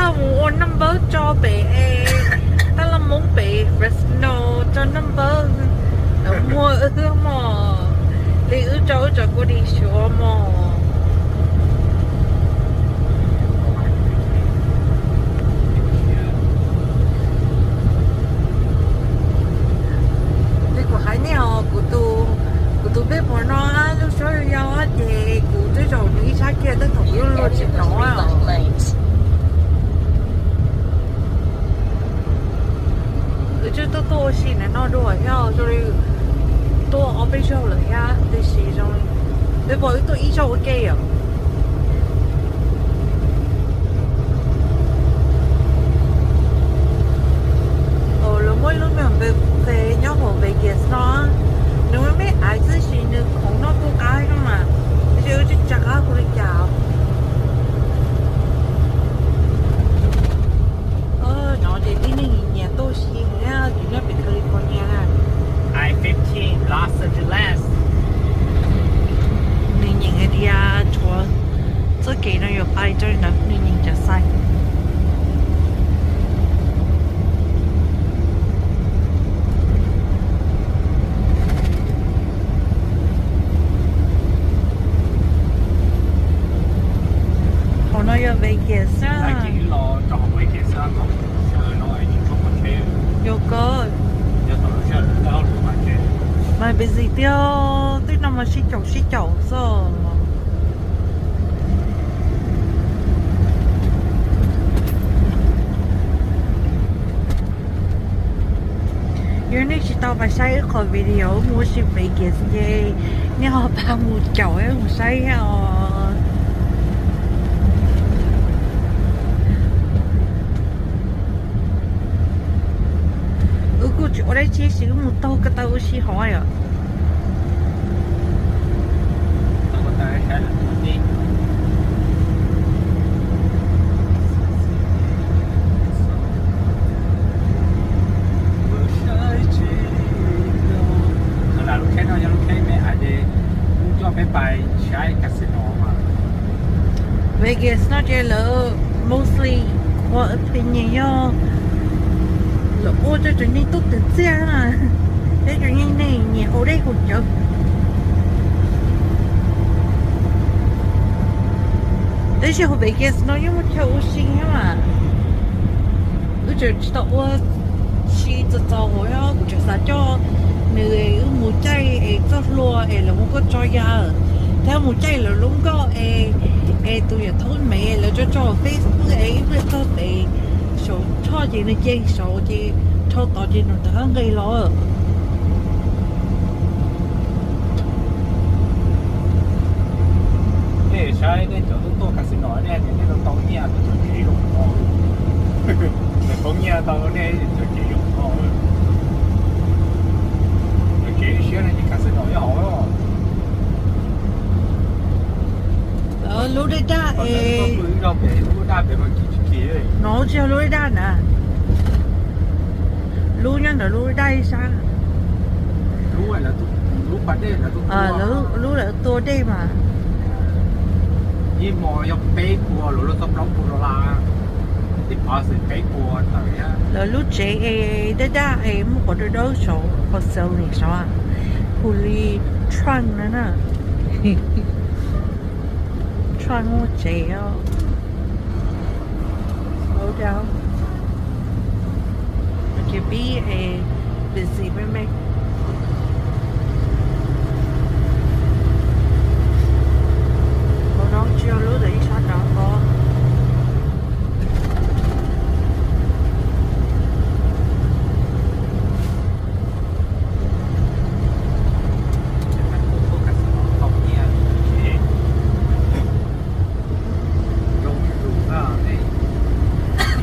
Mus ua naj npawb tso pem, tab laj Hmoob pem Fresno tso naj npawb, muag wb mog, li wb tso wb tso kuv di suav mog. Li kuv hais nej os, kuv tus, kuv tus peb pog no lub suab yau yau ces kuv twb zaum nws ib sab kiag tab tom kuv luag tsis hnov. Wb twb tuaj tuaj ua si na no dua thiab, zoo li tuaj ob peb zaug lawm thiab tiam sis zoo li peb pom wb tuaj ib zaug ua ke yom. Lawv muaj ib lub me buffet nyob hauv Vegas no, nws me me aiv xwb sis nws khoom noj kuj qab no mas, tiam sis wb tsis tsa qab kuv li cas. No ces tib neeg nyias tuaj si thiab, ces nyob pem California na. I fifteen Los Angeles. Nws nyeem hais tias tshuav txoj kev no yuav pais rau ntawd, nws nyeem cov xais. Qhov no yog Vegas na. Yog kawg. Mas busy tiag, tej no mas sib caum sib caum xwb. Yog nej tsis tau pais saib wb qhov video wb mus ua si Vegas ces nej ho pab mus caum wb mus saib os. Wb kuj tsis ua dab tsi, wb mus taug ko taw ua si hov yom. Lub tsheb no yog lub tsheb me aiv ces kuj coj peb pais saib casino mas. Vegas no ces lawv mostly qhua phem nyias yog lawv ua rau cov neeg tuaj twv txiaj na, thiab cov neeg nyias haus dej haus cawv. Tab sis hauv Vegas no yeej muaj chaw ua si thiab mas. Wb tseem tsis tau ua si txog txog hauv, kuv tseem xav coj nws wb mus caij es txoj hlua es lawv muab nkauj tso ya, thiab mus caij lawv lub nkauj es, es tus yawm thoob me lawv tso tso Facebook es ib pliag txog pem saum rhoj ces nws cees saud ces rho tod ces nws tawm hab nqis los. Nej saib nej cov tuaj tuaj casino nej hais tias nej tau tau nyiaj tau cov kev zoo no, nej poob nyiaj tau nej cov kev zoo no, cov kev siab no ces casino nyob hauv. Lub daj daj es, no tsis yog lub daj daj na, lub nyob ntawm lub daj daj ib sab. Lub lawv tua dej mas. Lawv lub tsev es daj daj es muaj qhov dawb dawb saud, qhov ceiling saud, hu li Trump na na. Trump muaj tsev os. Ces pib es busy me me. Hauv no tsis yog lub ntawm ib sab nrad ko.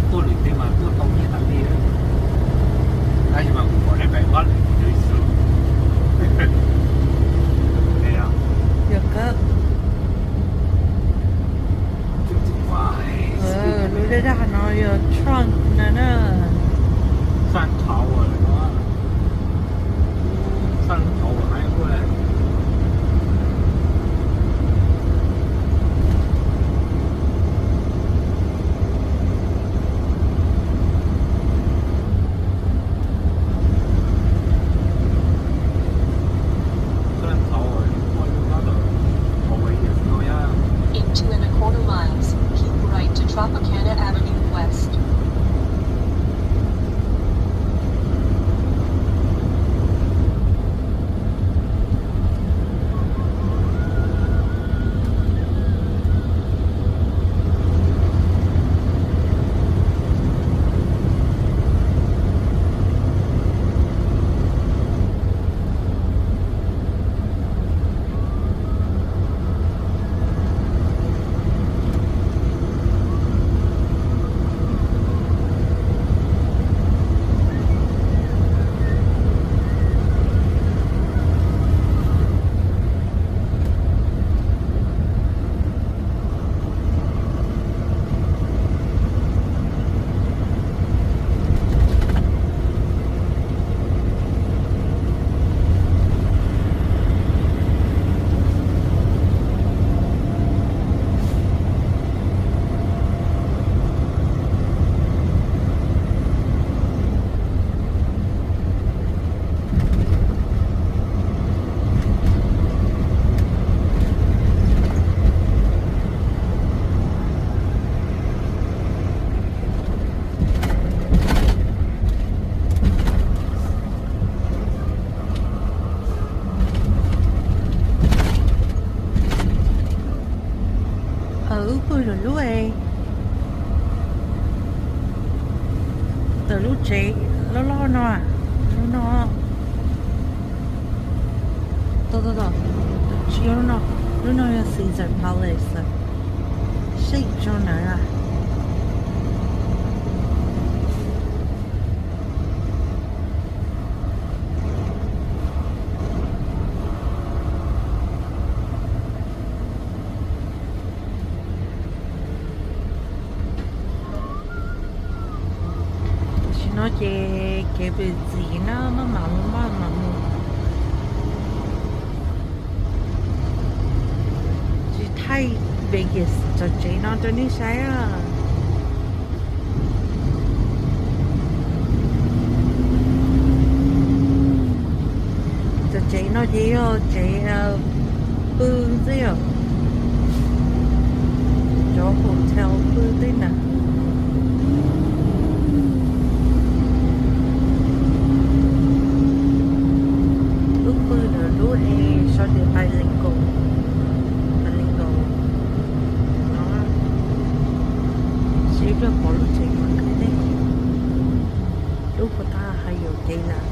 Tuaj lwm tej mas tuaj tau nyiaj tas li, tab sis mas kuv pom nej pem ua lwm tus xwb. Yog kawg. Lub daj daj no yog Trump na na. Trump Tower no. Trump Tower hais ua. Tropicana Avenue West. Wb pw lwm lub, tawm lub tsev loj loj no, lub no, tsis yog lub no, lub no yog Caesar Palace, seb zoo na. Tam sim no ces kev pem txiv na, maj mam mus maj mam mus. Tsis thaij Vegas txog tsev no rau nej saib. Cov tsev no ces yog tsev pw xwb yom, cov hotel pw tej ntawd. Lub pw ntawm lub es sau tias Palenco, Palenco no, seb puas pom lub tsev no ne. Lub puas tag hais yuam kev lawm.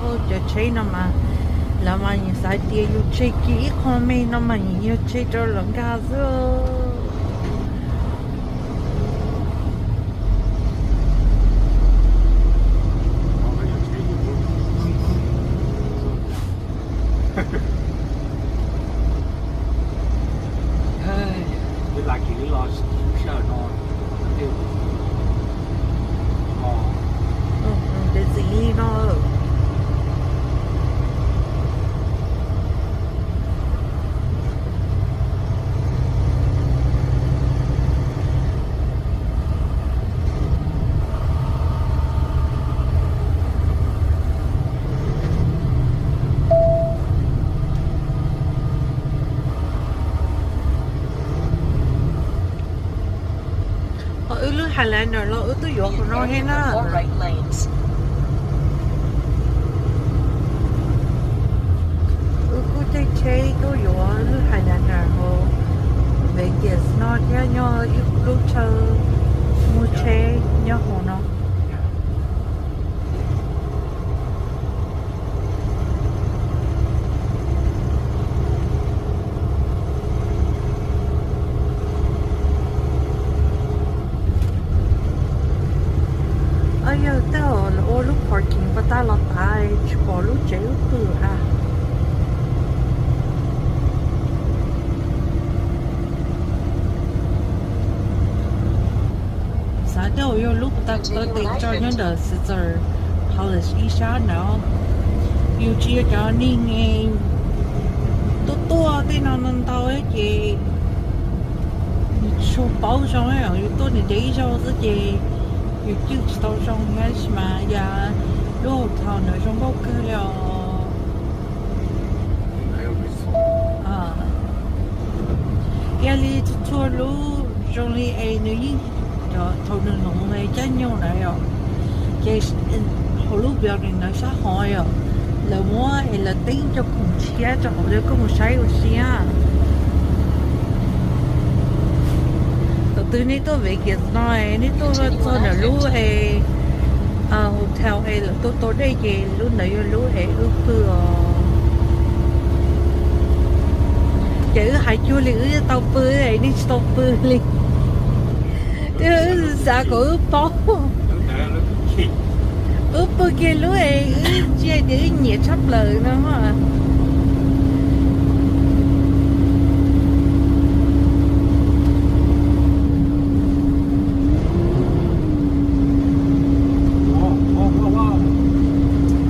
Cov tsheb no mas lawv mas yeej xav tias yus tseg kiag ib qho me no mas yeej yog tseg rau lawv nkag xwb. Ces txiv no. Ho wb lub Highlander los wb twb yuav qhov no thiab na. Wb kuj caij tsheb tuaj yuav lub Highlander hauv Vegas no thiab, nyob ib lub chaw muag tsheb nyob hauv no. Yog tej zaum ua lub parking pas tag los tas tsis pom lub tsev wb pw a. Xav tias yog lub pas tag kawg tes tso nyob ntawm Caesar Homeless ib sab ntawd. Yus tsis yog cov neeg tuaj tuaj tej no ntau ntau ces yus tsis paub zoo, yus tuaj nws ces ib zaug xwb ces yus cwj tsis tau zoo thiab, tab sis mas yam lub hotel ntawd zoo nkauj kawg li os. Yog li txhua txhua lub zoo li es nws yeej, thaum nws hloov caij nyoog ntawd yom, ces hauv lub building ntawd sab hov yom, lawv muab es lawv teeb cov khoom tshiab rau hauv, koj mus saib ua si. Thaum twg nej tuaj Vegas no, nej tuaj txog ntawm lub es hotel es lawv tuaj tau dej ces lub ntawd yog lub es wb pw os. Ces wb hais cuag li wb tau pw, nej tsis tau pw li. Wb xav kom wb paub, wb pw kiag lub es wb ntsia tias wb nyiam tshaj plaws no.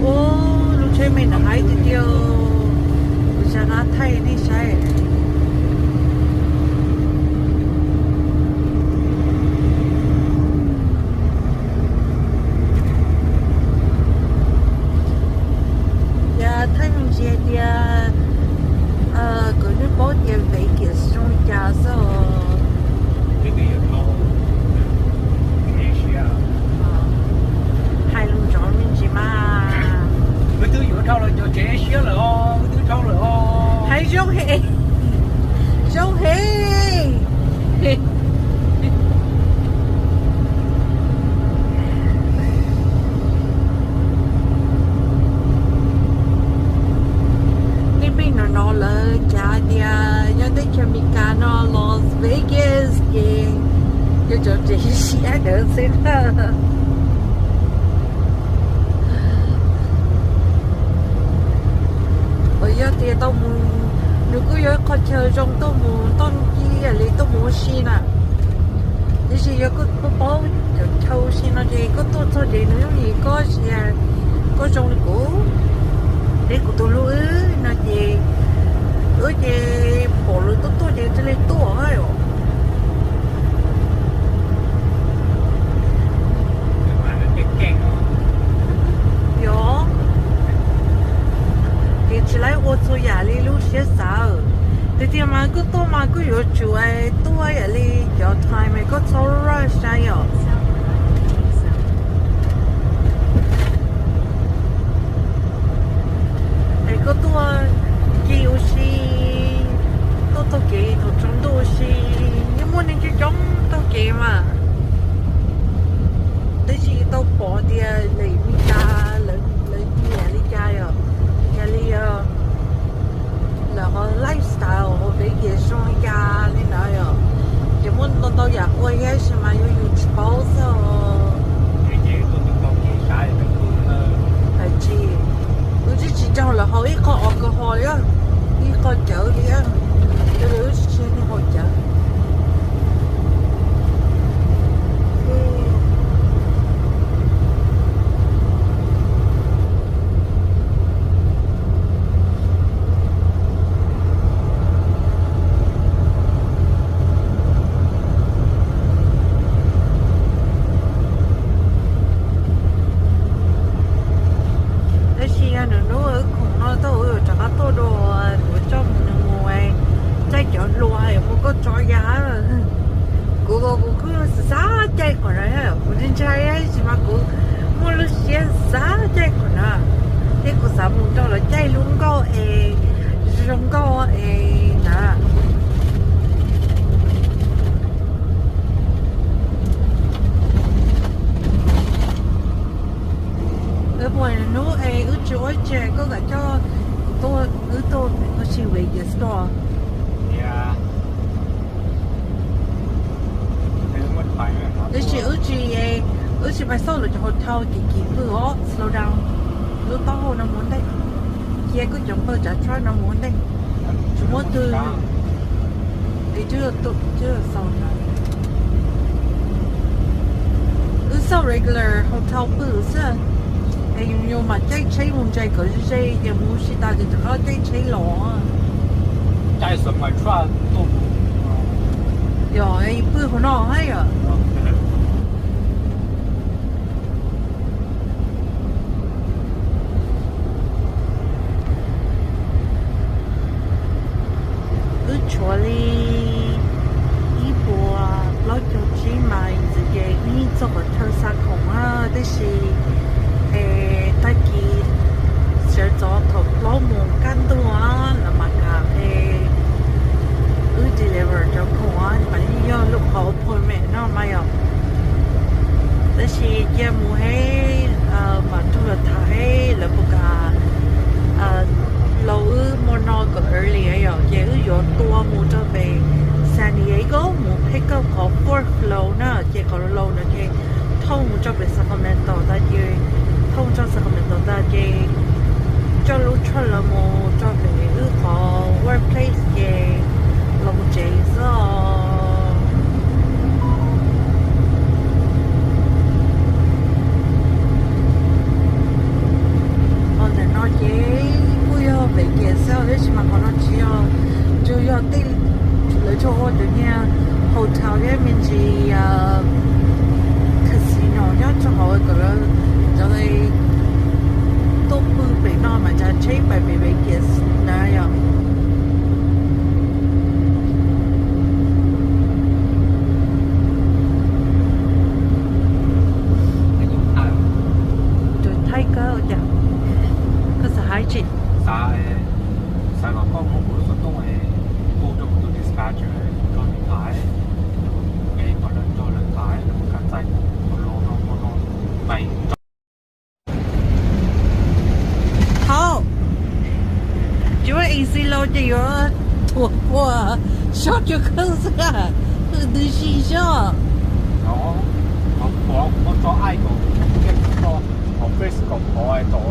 Ua lub tsheb me ntawd haib tiag tiag, kuv xav thaij nej saib. Yog thaij me ntsis hais tias kom nej paub tias Vegas zoo li cas xwb os. Hais lus ntsoov me ntsis mas. Wb twb yuav dhau los cov tsev siab lawm os, wb twb dhau lawm os. Hais zoo heev, zoo heev. Nej pheej hnov hnov lawv cav hais tias nyob teb chaws Amelikas no Las Vegas ces yog cov tsev siab ntawd xwb na. Uas yog tias tau mus, nws kuj yog ib qho chaw zoo tuaj mus toj ci li tuaj mus ua si na. Tiam sis yog koj paub cov chaw ua si no ces koj tuaj txog ces nws yooj yim koj sis koj zoo li kuv, li kuv tus hlub wb no ces, wb ces pom lawv tuaj tuaj ces thiaj li tuaj os. Yog, ces tsis laib ua txhua yam li lub siab xav. Tiag tiag mas koj tuaj mas koj yuav tsum tuaj yam li cov time koj txhob rush na yom. Es koj tuaj ci ua si, tuaj taug kev thaum tsaus ntuj ua si, yeej muaj neeg coob coob taug kev mas. Tab sis tau pom tias lawv Meskas lawv nyiam li cas yom, yog li lawv ho lifestyle hauv Vegas zoo li cas li ntawd yom. Ces muaj ntau ntau yam ua thiab sis mas yog yus tsis paub xwb. Hais tsis, wb twb tsis nrog lawv haus ib qho alcohol li, ib qho cawv li, wb tsis nrog lawv haus cawv. Tab sis yog nws hnub wb khoom no tau wb rov qab tuaj dua, kuv coj mus nws mus caij cov hluas es mus koj tso ya. Kuv, kuv kuj xav caij qhov na, kuv ntshai ntshai tab sis mas kuv muaj lub siab xav caij qhov na, thiab kuv xav mus nrog lawv caij lub nkauj es zoo nkauj es na. Wb puas hnub es wb tsis ua tsev koj kam coj kuv tuaj, wb tuaj ua si Vegas tuaj. Tab sis wb tsis, wb tsis pais xauj lawv cov hotel kim kim pw os, slow down. Lub taub hau no mus ntej, cia koj cov npawg tsav tshab no mus ntej. Tsis muab twg. Wb xauj regular hotel pw xwb, Yus mas caij tsheb mus ntsia kom ze ze ces mus tsis tas ces rov qab caij tsheb los. Yog pw hauv no thiab yom. Wb tshuav li ib puas plaub caug tsib mais ntxiv ces wb yeej txog qhov chaw xa khoom na, tab sis es tag kis sawv ntxov thaum plaub moos kaj ntug lawv mam kam es wb deliver cov khoom mas yeej yog lub qhov appointment no mas yom. Tab sis cia mus hab mam rug lawv tham hab lawv puas kam laus wb muaj no kom early yom, ces wb yuav tua mus rau pem San Diego mus pick up qhov fourth floor na, ces qhov laus no ces thauj mus rau pem Sacramento tas ces thauj mus rau Sacramento tas ces coj lub truck los mus rau pem wb qhov workplace ces los mus tsev xwb os. Qhov ntawm no ces kuj yog Vegas xwb tab sis mas qhov no tsis yog, tsuas yog tej lawv tsuas ua cov niag hotel thiab me ntsis casino nyob rau hauv kom cov tuaj pw pem no mas tsav tsheb pais pem Vegas na yom. Tus Thaib kawg ua cas koj xav hais tsis? Xav, xav kom koj muab kuv lub xov tooj es hu rau kuv tus dispatcher, kuv nrog nws tham, es kom lawv nrog lawv tham, lawv mus kam txais kuv los no, no, no, pais. Thaub, tsis muaj ib xis los ces yuav thuam kua soj cov kheej xwb, twb si soj. Qhov qhuav kuv muab tso aib kom kuv tso hauv Facebook kom qhuav tom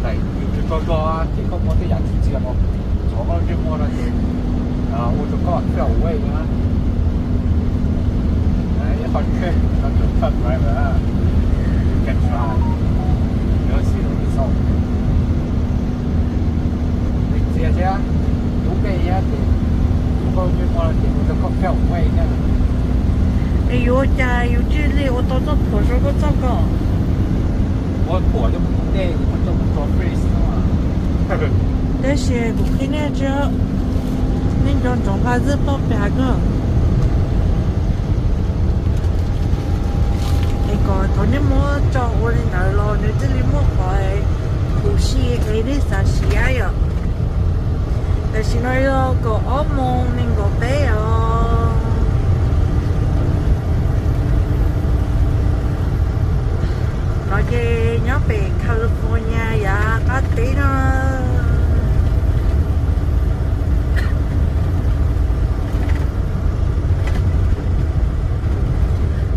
daim YouTube tso zog ces koj muab tej yam txias txias no rau koj ntsej muag no ces ua rau koj feel away na. Ib qho trip no tus truck driver catch yuav xij rau tus sau. Txias thiab, tub npe thiab ces ua koj ntsej muag no ces ua rau koj feel away thiab. Es yuav ua cas yus thiaj li ua tau txoj phuam rau koj txoj ko? Ua phuam coj mus ntej, ua coj mus tso freeze no. Tab sis kuv qhia nej tsis, nej nco ntsoov nqa zaj poj pam koj. Es kom thaum nej muab tso ua li ntawd los nws thiaj li muaj qhov huv si es nej xav siv yom. Tam sim no yog kaum ob moos nees nkaum peb os. No ces nyob pem California yav qab teb no.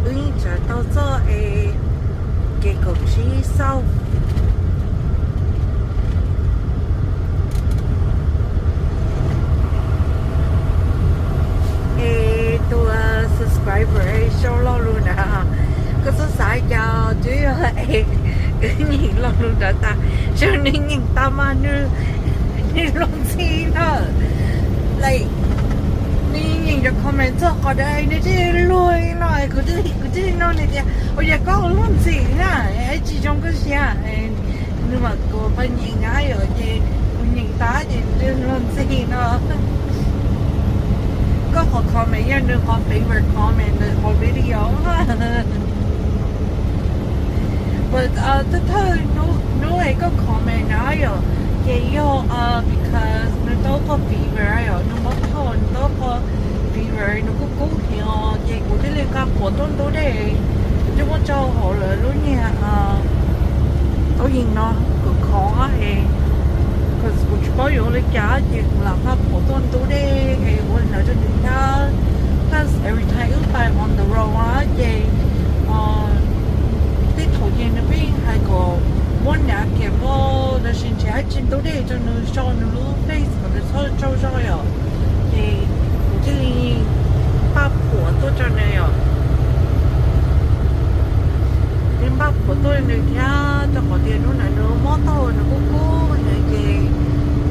Wb yeej tsav tau txoj es kev kaum tsib xauj. Es tus subscriber sau lo lus ntawd, koj xav xav cas twb yog es wb nyeem lo lus ntawd tas, seb nws nyeem tau mas nws luag ntxhi na. Like, nws nyeem cov comment txog qhov ntawd nws thiaj luag no, kuv thiaj li nug nws tias ua cas koj luag ntxhi na, tsis zoo koj siab. Nws mam kuv pab nyeem na yom, ces kuv nyeem tas ces nws luag ntxhi no. Koj qhov comment yog nws qhov favorite comment ntawm qhov video. But thawj thawj hnub es koj comment na yom, ces yog because nws tau koj favor yom, nws muab thauj nws tau koj favor nws kuj kub heev os, ces kuv thiaj li nqa phuam tuaj ntub dej, kuv thiaj muab tso hauv lawv lub niag tauj yees no kom khov es, cause kuv tsis paub yuav ua li cas ces kuv lam nqa phuam tuaj ntub dej es ua li ntawd rau nws thiab. Plus every time wb pais on the road ces tej thaum ces nws pheej hais kom muab napkin npog los sis nrhiav dab tsi ntub dej rau nws sau nws lub face kom nws txhob tsaug zog yom. Ces kuv thiaj li npaj phuam tuaj rau nws yom. Nws Pab phuam tuaj li nws thiab, rau qhov tias hnub ntawd nws mob taub hau nws kub kub nws ces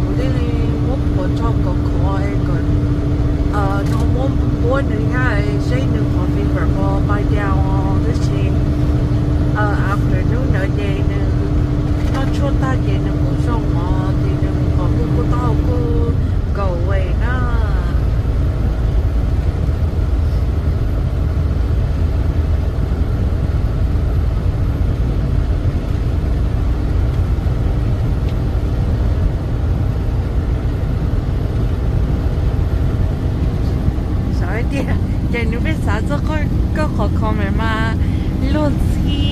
kuv thiaj li muab phuam tso kom khov es kom nws muab npuab nws thiab seb nws qhov fever puas pais cas os. Tab sis after hnub ntawd ces nws noj tshuaj tag ces nws kuj zoo os, ces nws qhov kub kub taub hau kuj go away na. Xav tias ces nws pheej xav txog koj qhov comment mas luag ntxhi,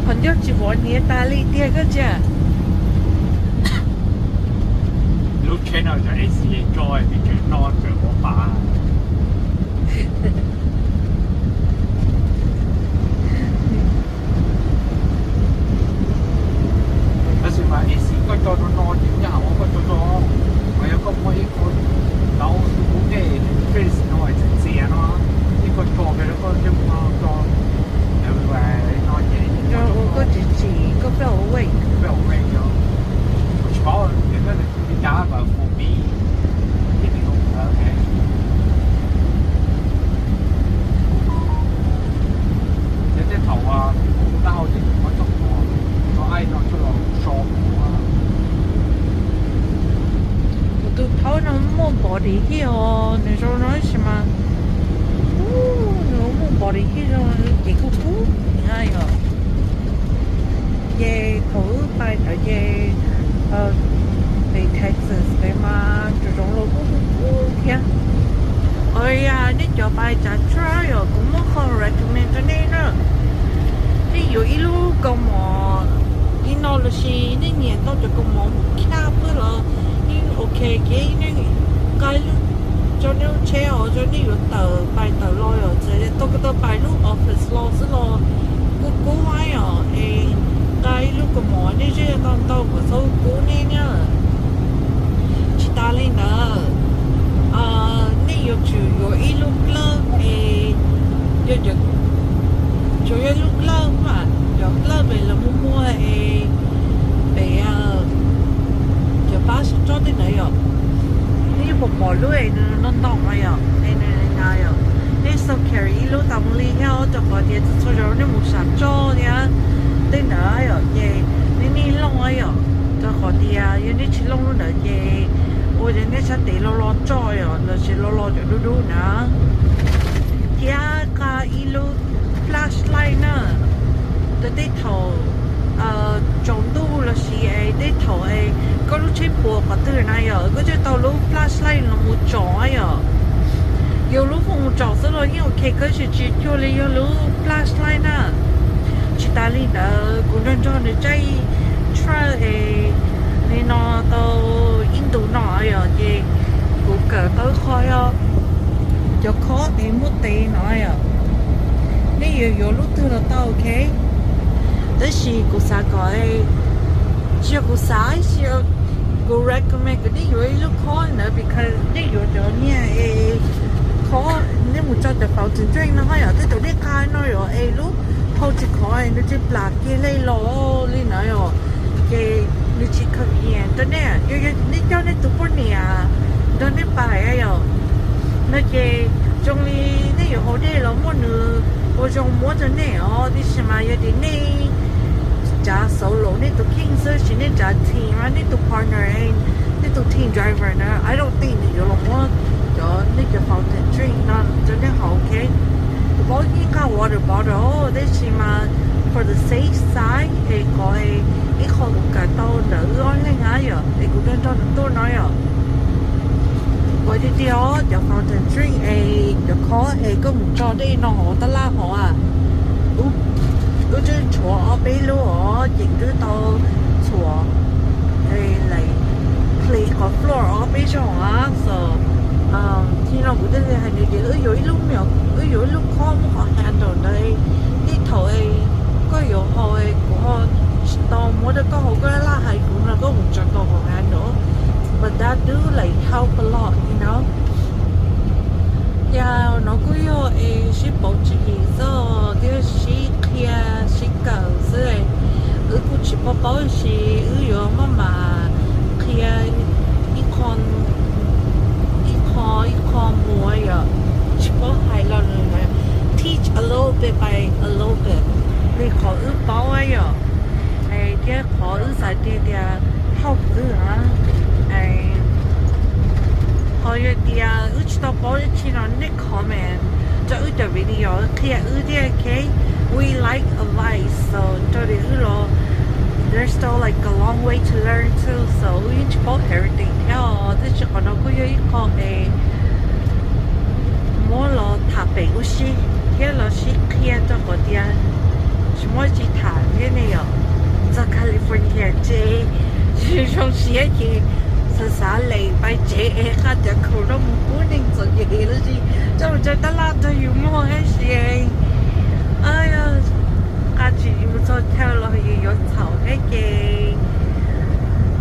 qhov ncauj tsis pom hniav tas li tiag koj tsis. Lub tsheb no cov A C tso peb tseem no tseem ua pa. Tab sis mas A C koj tso no no ces nyob hauv koj tso tso, mas yog koj muab ib qho tau lub dej freeze no txias txias no, ib qho tso rau koj coj mus tso everywhere no ces koj tsis tsim koj peb ua wait, peb ua wait yog tsis paub li cas mas full pib ces nws ua ntawd. Ces tej thaum kuv taub hau ces kuv muab txoj phuam no aim no coj los so kuv. Kuv tus thaub no muaj body hit os, nws zoo no tab sis mas nws muaj body hit zoo ces kuj kub na yom. Ces thaum wb pais ntawd ces pem Texas pem mas tsoom zoov los kuj kub kub thiab. Os yog nej cov pais tsav tsuag yom, kuv muaj qhov recommend rau nej na. Nej yuav ib lub kaus mom li no los sis nej nyiam tau cov kaus mom khaj pwg los yeej ok, ces nej nqa ib lub rau nej lub tsheb os, rau nej yuav tawm pais tawm los yom, txawm tau koj tau pais lub office los xwb los kuj kub na yom. Es nqa ib lub kaus mom nej zej tau ntau kom txhob kub nej na. Tsis tas li ntawd, nej yuav tsum yuav ib lub glove es, tsuas yog ib lub glove mas cov glove es lawv muag muag es pem cov pab sib tsob tej ntawd yom. Nej yeej pom pom lub es nws ntoo ntoo no yom, es nws na yom, nej xav carry ib lub tas mus li thiab, rau qhov tias txhua txhua zaus nej mus sam tsoj thiab tej ntawd yom, ces nej nej looj yom, rau qhov tias yog nej tsis looj lub ntawd ces ua rau nej sab tes lo lo tsoj yom, los sis lo lo cov dub dub na. Thiab nqa ib lub flashlight na, rau tej thaum tsaus ntuj los sis es tej thaum es koj lub tsheb puas qhov twg na yom, koj thiaj tau lub flashlight los mus tsom yom. Yuav lub phone mus tsom xwb los yeej ok kawg, tsis tsis cuag li yog lub flashlight na. Tsis tas li ntawd kuv nrog nrog nws caij truck es li no tau ib ntus no yom, ces kuv kawm tau qhov yog cov khob es muaj tes no yom. Nej yuav yuav lub twg los tau ok, tab sis kuv xav kom, tsis yog kuv xav, kuv recommend kom nej yuav ib lub khob ntawd because nej yuav cov niag es khob nej mus tso cov fountain drink no yom, tej thaum nej nqa no yom es lub hau tsis khov nws tsis plam kiag li los li na yom, ces nws tsis convenient rau nej. Yog nej coj nej tus poj niam nrog nej pais yom, no ces zoo li nej yuav haus dej los muaj nws ua zoo muab rau nej os, tiam sis mas yog tias nej tsav solo nej tus kheej xwb, tsis nej tsav team mas nej tus partner, nej tus team driver na, I don't think nws yuav los muab cov nej cov fountain drink no rau nej haus, ok. Kuv paub yeej nqa water bottle tab sis mas for the safe side es qhov ib qho kuv kawm tau ntawm wb ob leeg na yom, es kuv nrog nrog nws tuaj no yom. Ua tiag tiag os, cov fountain drink es cov khob es koj mus tso dej no hauv tab laj hauv, wb twb tshuav ob peb lub os, ces twb tau tshuav, clean qhov floor ob peb zaug as, so thaum no kuv thiaj li hais nws tias wb yuav ib lub me, wb yuav ib lub khob muaj qhov handle ntawd, tej thaum koj yuav haus kuv ho tsis tau muab rau koj haus, koj laj hais kuv no koj mus tso tau qhov handle, but that do like help a lot, you know. Yog no kuj yog es sib pauv tswv yim xwb thiab sib Paub sis wb yuav maj mam qhia ib qho ib qho ib qho mus yom, tsis paub hais los nws teach a little bit by a little bit li qhov wb paub yom, thiab qhov wb xav tias tias help wb. Ho yog tias wb tsis tau paub dab tsi no nej comment rau wb cov video qhia wb thiab, ok? We like advice, so rau tias wb los there's still like a long way to learn too, so wb yeej tsis paub everything thiab os. Tab sis qhov no kuj yog ib qho es muab los tham pem ua si thiab los sib qhia rau qhov tias tsis muaj tsi tham thiab ne yom. Txog California ces zoo siab ces xav xav lees pais tsev es nqa cov khoom no mus pub neeg txom nyem los sis coj mus rau tab laj rau yus muag tab sis nqa tsis mus txog chaw los yus yuav txhaum thiab ces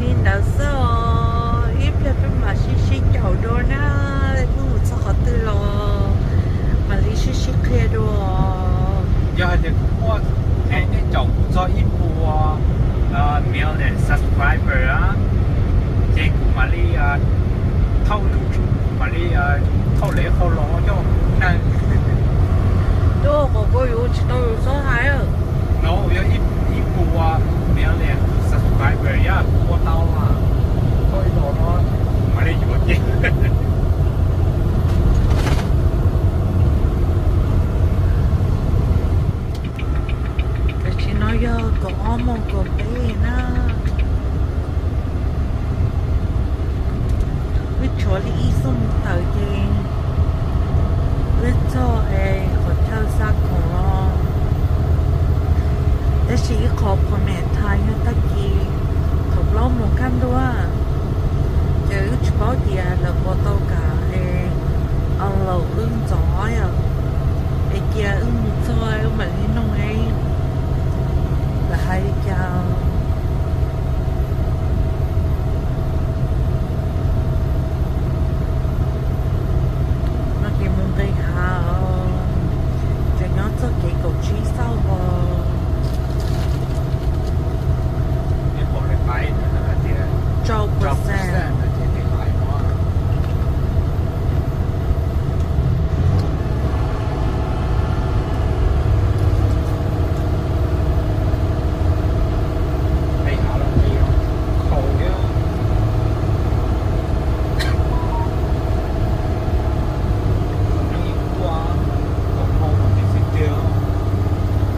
li ntawd xwb os. Ib pliag peb mam sib sib caum dua na, peb mus txog qhov twg los mam li sib sib qhia dua. Yog hais tias kuv muaj, nej caum kuv txog ib puas million subscriber, ces kuv mam li thauj, kuv mam li thauj lawv qhov los coj neeg. Tuaj kom kuv yuav tsis tau yus txhob hais. No yog ib puas million subscriber yog kuv ua tau mas thauj ib los no mam li yuav ces. Tam sim no yog kaum ob moos kaum peb na. Wb tshuav li ib xuab moos tawm ces wb txog qhov chaw xa khoom los. Tab sis ib qho comment tag yog tag kis thaum plaub moos kaj ntug ces wb tsis paub tias lawv puas tau kam unload wb ntxov yom, es cia wb mus txog wb mam li noog lawv hais li cas. No ces mus nqis hav, ces nyob txoj kev kaum tsib xauj os. Rau percent.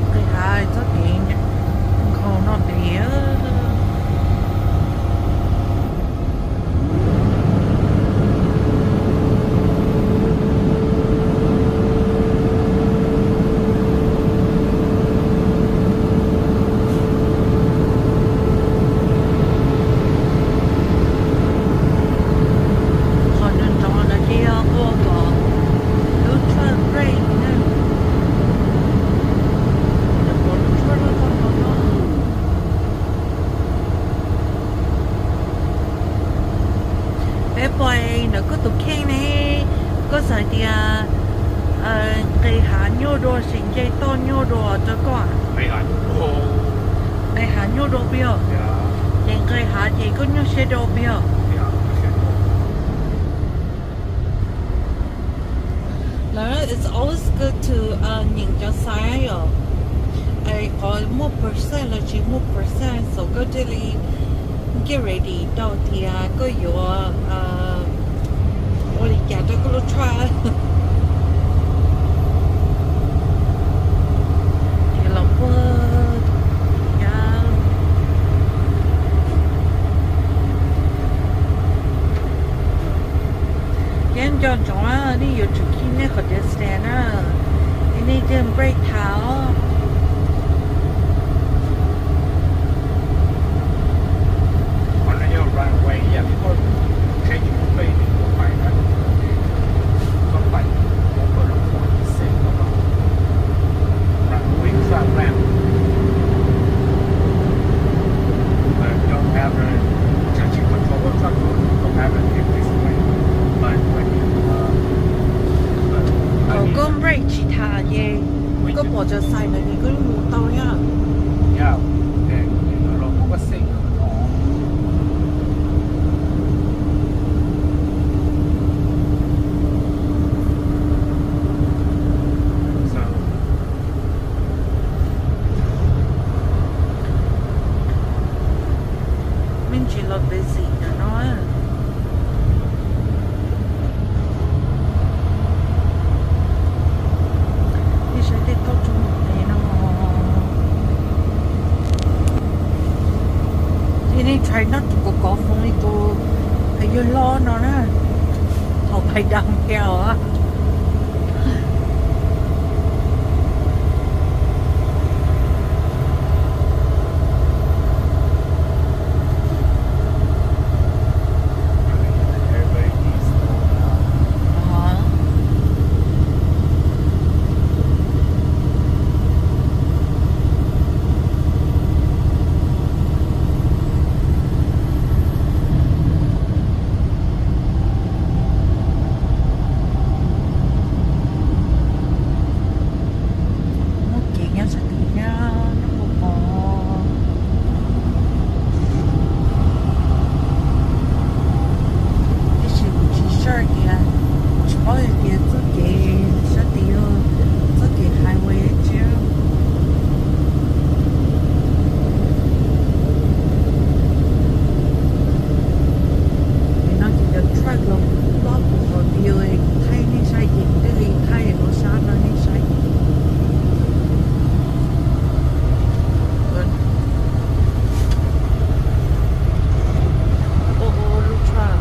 Nqis hav txoj kev nkhaus no ntev. Qhov nrov nrov ntawd ces yog ua kom lub truck brake na. Yog kom lub truck loj tau tau no. Peb pais ntawm koj tus kheej ne, koj xav tias nqis hav nyuaj dua sis nce toj nyuaj dua rau koj? Nqis hav nyuaj dua peb os. Ces nqis hav ces koj nyuaj siab dua peb os. Lawv it's always good to nyeem cov sign yom. Qhov muaj percent los tsis muaj percent, so koj thiaj li get ready tau tias koj yuav ua li cas rau koj lub truck. Ces los puag thiab nco ntsoov nej yuav tsum keep nej qhov distance na, nej thiaj brake tau. Thaum koj brake tsis tas ces koj pom cov Me ntsis los busy ntawm no. Nej saib tej toj roob ntawm no. Ces nej try not to kov kov phone li tus yawg hlob no na, thaum pais downhill os. Muaj kev nyob sab tid thiab, nyob puag pem. Tab sis kuv tsis sure tias, tsis paub tias txoj kev sab tid yog txoj kev highway tsis. Nim no ces cov truck los plob puv qhov tid, thaij nej saib ces kuv thiaj li thaij lub sab no nej saib. Ua ua lub truck.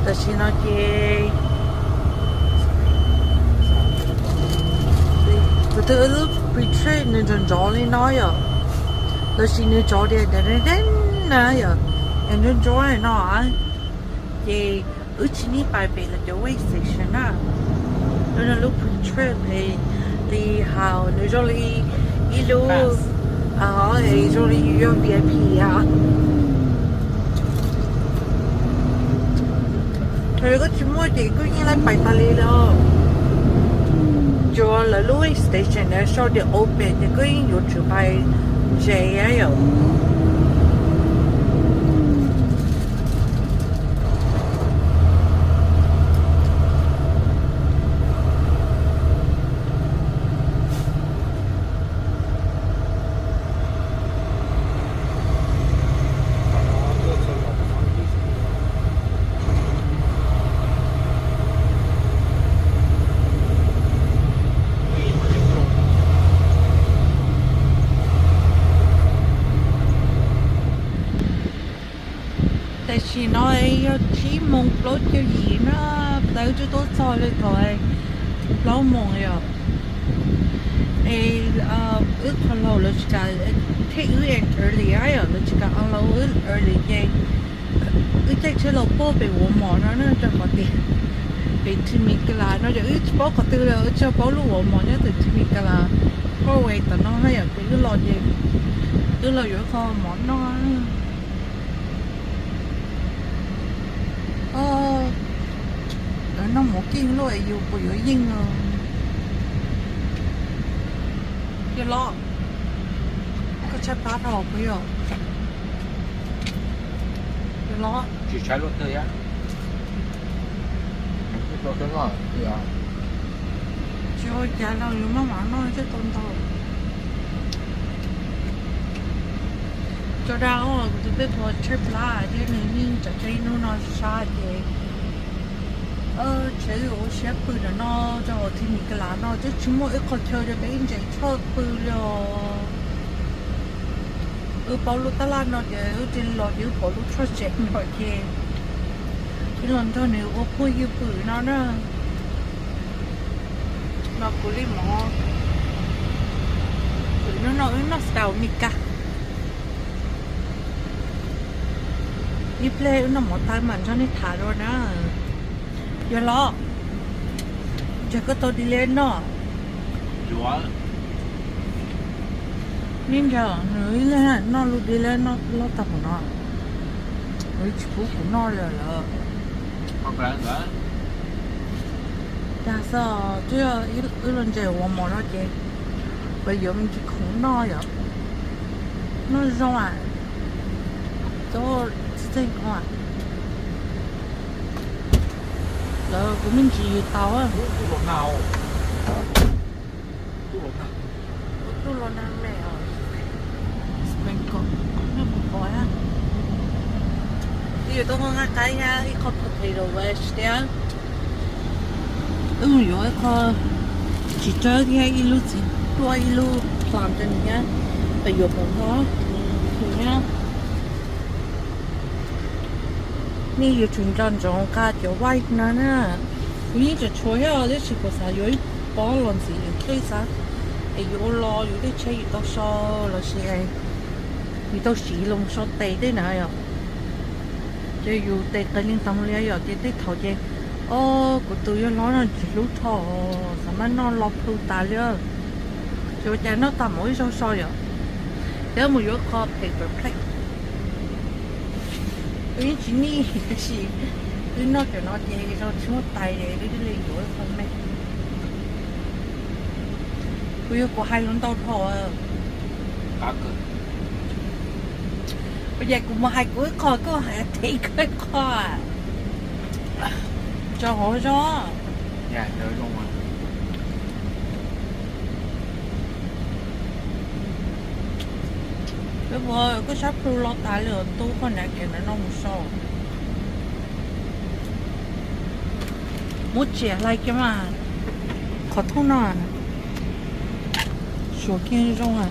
Tam sim no ces tus twg wb lub pre-trip nws nrov nrov li no yom, los sis nws tsov tias dev dev na yom, es nrov nrov no, ces wb tsis nij pais pem lawv cov wait station na. Lub no lub pre-trip li, li hais nws zoo li ib lub, zoo li yus yog V I P a. Thaum yog koj tsis muaj ces koj yeej laij pais tas li lawm. Tsuas lawv lub wait station na sau tias open ces koj yeej yuav tsum pais ze yom. Tam sim no yog tsib moos plaub caug yim na, tawm twb tuaj txog li thaum plaub moos yom. Es wb qhov laus lawv tsis kam, thiab wb early yom, lawv tsis kam unload wb early ces wb caij tsheb los puag pem Walmart no na, rau qhov tias pem Temecula no ces wb tsis paub qhov twg li, wb tsis paub lub Walmart nyob tim Temecula, Conway tom no na yom, ces wb los ces wb los yuav qho mov noj. Noj mov keej luaj yus puas yuav yeej os. Yog los, koj tshaib plab dhau puas yog? Yog los, tsis tshaib luaj twg thiab. Tsis ua cas los yus maj mam noj thiaj tau ntau. Tso dag os, kuv tus peb puas tshaib plab thiab nws yeej tsam tshaib ib hnub no sab ces tsev ua siab pw ntawm no rau hauv Temecula no twb tsis muaj ib qho chaw rau peb ntses tshoj pw li os. Wb paub lub tab laj no ces wb tig los ces wb pom lub tshoj tsev no ces wb los nrog nws ua phooj ywg pw no na. No kuv li mov, hnub no wb noj style Mis Kas. Ib pliag wb noj mov tag mam nrog nej tham dua na. Yog los, ntshe koj tau delivery noj. Neb ntshe nws ib leeg noj lub delivery noj loj tag npaum no, nws tsis pub kuv noj li lawm. Yog xwb, twb yog wb los ntses ua mov no ces peb yuav me ntsis khoom noj yom. Noj zoo a, txob txi txeeg ko a, lawv kuv me ntsis yws tau. Ua tub los nag me os. Sprinkle, noj puas pom na. Twb yuav tau nqa qab thiab ib qho potato wedge thiab. Wb mus yuav ib qho txiv tsawb thiab ib lub txiv tuaj ib lub plum rau nws thiab, peb yuav pom no thiab. Nej yuav tsum nco ntsoov nqa cov wipe no na. Kuv yeej tseem tshuav thiab tab sis kuv xav yuav ib pob los ntxiv in case xav es yuav ua los yus tej tsheb yus tau so los sis yus tau siv los so tes tej na yom. Ces yus tes qee leej toog li yom, ces tej thaum ces, o, kuv tus yawg hlob no tsis hlub dhau, xav mas noj lo plhu tas li. Ces ua cas noj tag mus ib zaug so yom. Ces mus yuav qho paper plate. Wb yeej tsis nij tab sis wb noj cov no ces zoo tsis muaj tais es wb thiaj li yuav qho me. Kuv yog kuv hais lus ntau dhau. Ua cas kuv mus hais kuv ib qho koj hais them koj ib qho a? Tso hauv zog. Koj sab plhu los tas li os, tu koj nrad kiag ntawd no mus so. Muab tsiam hlais kiag mas, qhov thooj no suav kiag zoo a.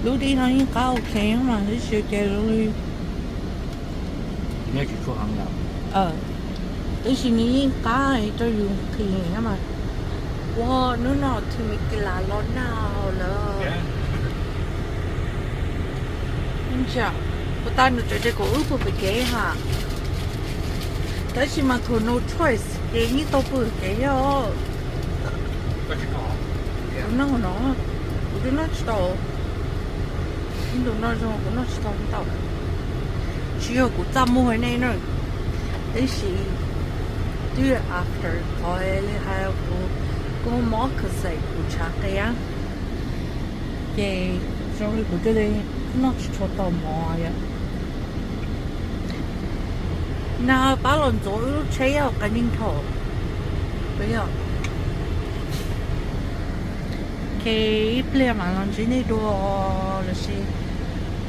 Lub dib no yeej qab ok mas tab sis ces zoo li tab sis nws yeej qab rau yus nqhis mas. Ua hnub no thiaj me kilas los nag lawm. Ntsia, puas tas nws tseem tias kom wb pw pem kev ha. Tab sis mas thaum no choice ces yeej tau pw kev thiab. Kuv noj no, kuv twb noj tsis tau. Ib ntus no zoo kuv noj tsis tau ntau. Tsis yog kuv txaj muag nej na, tab sis twb after qhov li hais kuv kuj mob khuv xim kuv tshav qias. Ces zoo li kuv thiaj li noj tsis tshua tau mov yom. Nag pab los ntxuav wb lub tsheb hauv qab neeg dhau. Yog, ok, ib pliag mam los ntsib nej dua, los sis,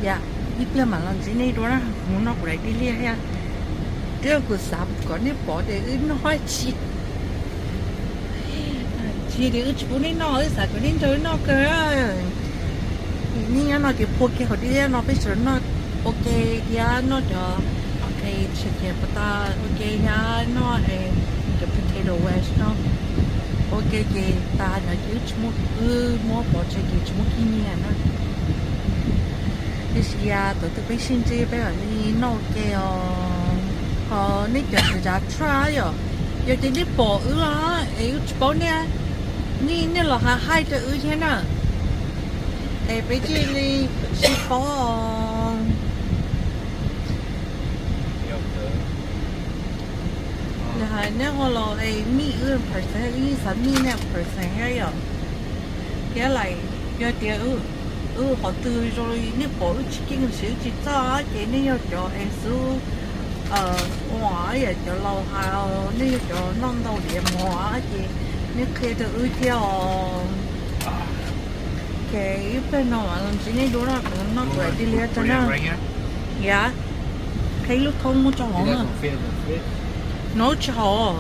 yam, ib pliag mam los ntsib nej dua na, hnub no kuv daim dib liaj thiab. Twb yog kuv xav kom nej pom tias wb noj dab tsi. Tsis tias wb tsis pub nej noj, wb xav kom nej nrog wb noj kawg. Nej nyob no ces phua kiag qhov dib liaj no peb sawv noj ua ke thiab noj cov, ok, tshem kiag puas tas ua ke thiab noj cov potato wedge no ua ke ces tas no ces wb tsis muaj, wb muab pov tseg ces tsis muaj kib nyiaj na. Tiam sis yog thaum twg peb sib ntsib peb mam li noj ua ke os. Ho nej cov tsav tshaj yom, yog tias nej pom wb os es wb tsis paub nej, nej, nej los hais, hais rau wb thiab na, es peb thiaj li sib paub. Yog hais nej ho los es meet wb in person, wb yeej xav meet nej in person thiab yom. Thiab lais, yog tias wb qhov twg zoo li nej pom wb tsis keej los sis wb tsis txawj ces nej yog cov es xub ua yam cov laus hais, nej yog cov noj ntau diav mov ces nej qhia rau wb thiab os. Ok, ib pliag no mam los ntsib nej dua na, kuv noj kuv daim dib liaj rau na. Yam, qhib lub thoob muab tso hauv na. No tsis haum.